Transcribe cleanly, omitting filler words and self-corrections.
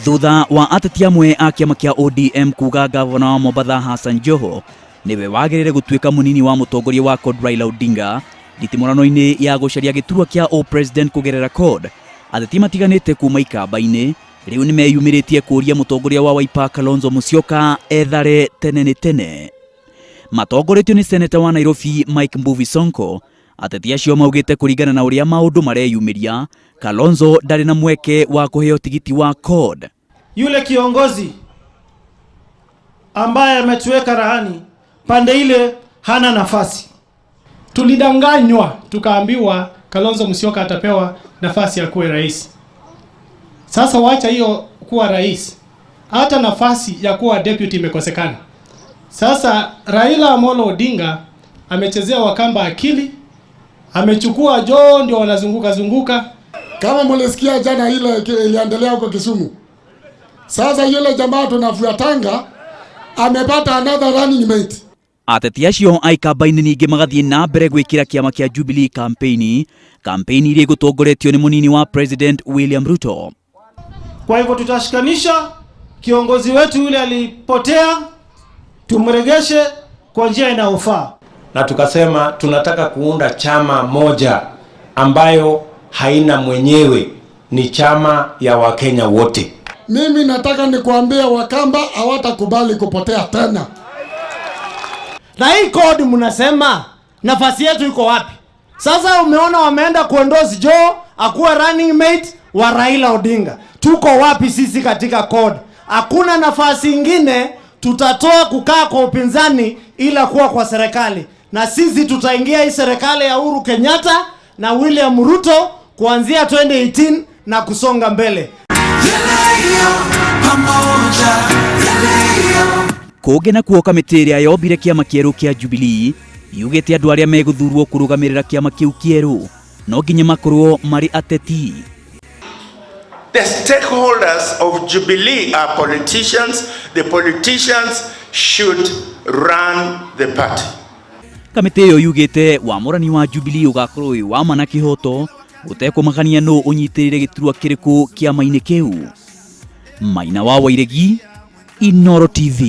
Thutha wa ateti amwe a kĩama kĩa ODM kuga gavana wa Mombatha Hassan Joho nĩwe wagĩrĩire gũtuĩka mũnini wa mũtongoria wa CORD Raila Odinga nditimũrano-inĩ ya gũcaria gĩturwa kĩa o-president kũgerera CORD, ateti matiganĩte kuma ikamba-inĩ rĩu nĩmeyumĩrĩtie kũria mũtongoria wa Wiper Kalonzo Musyoka ethare tene nĩ tene. Matongoretio nĩ seneta wa Nairobi Mike Mbuvi Sonko, ateti acio maugĩte kũringana na ũrĩa maũndũ mareyumĩria, Kalonzo ndarĩ na mweke wa kũheo tigiti wa CORD. Yule kiongozi ambaye ametuweka rahani pande ile hana nafasi. Tulidanganywa tukaambiwa Kalonzo Musyoka atapewa nafasi ya kuwa rais. Sasa wacha hiyo kuwa rais, hata nafasi ya kuwa deputy imekosekana. Sasa Raila Amolo Odinga amechezea Wakamba akili, amechukua Joho, ndio wanazunguka zunguka. Kama mlisikia jana ile iliendelea huko Kisumu. Sasa yule jamaa tunafuatanga amepata another running mate. Ateti acio a ikamba-inĩ ningĩ magathiĩ na mbere gwĩkĩra kĩama kĩa Jubilee kampeini, kampeini iria igũtongoretio nĩ mũnini wa President William Ruto. Kwa hivyo tutashikanisha kiongozi wetu yule alipotea, tumregeshe kwa njia inayofaa. Na tukasema tunataka kuunda chama moja ambayo haina mwenyewe, ni chama ya Wakenya wote. Mimi nataka nikuambie Wakamba hawatakubali kupotea tena. Na hii CORD mnasema nafasi yetu iko wapi? Sasa umeona wameenda kuendorse Joho akuwe running mate wa Raila Odinga. Tuko wapi sisi katika CORD? Hakuna nafasi ingine tutatoa kukaa kwa upinzani ila kuwa kwa serikali, na sisi tutaingia hii serikali ya Uhuru Kenyatta na William Ruto kuanzia 2018 na kusonga mbele. Kũngĩ nakuo kamĩtĩ ĩrĩa yombire kĩama kĩerũ kĩa Jubilee yugĩte andũ arĩa megũthurwo kũrũgamĩrĩra kĩama kĩu kĩerũ no nginya makorwo marĩ ateti. The stakeholders of Jubilee are politicians. The politicians should run the party. Kamĩtĩ ĩyo yugĩte wamũrani wa Jubilee ũgakorwo wĩ wa ma na kĩhoto gũtekũmakania nũ ũnyitĩrĩire gĩturwa kĩrĩkũ kĩama-inĩ kĩu. Maina wa Wairegi, Inooro TV.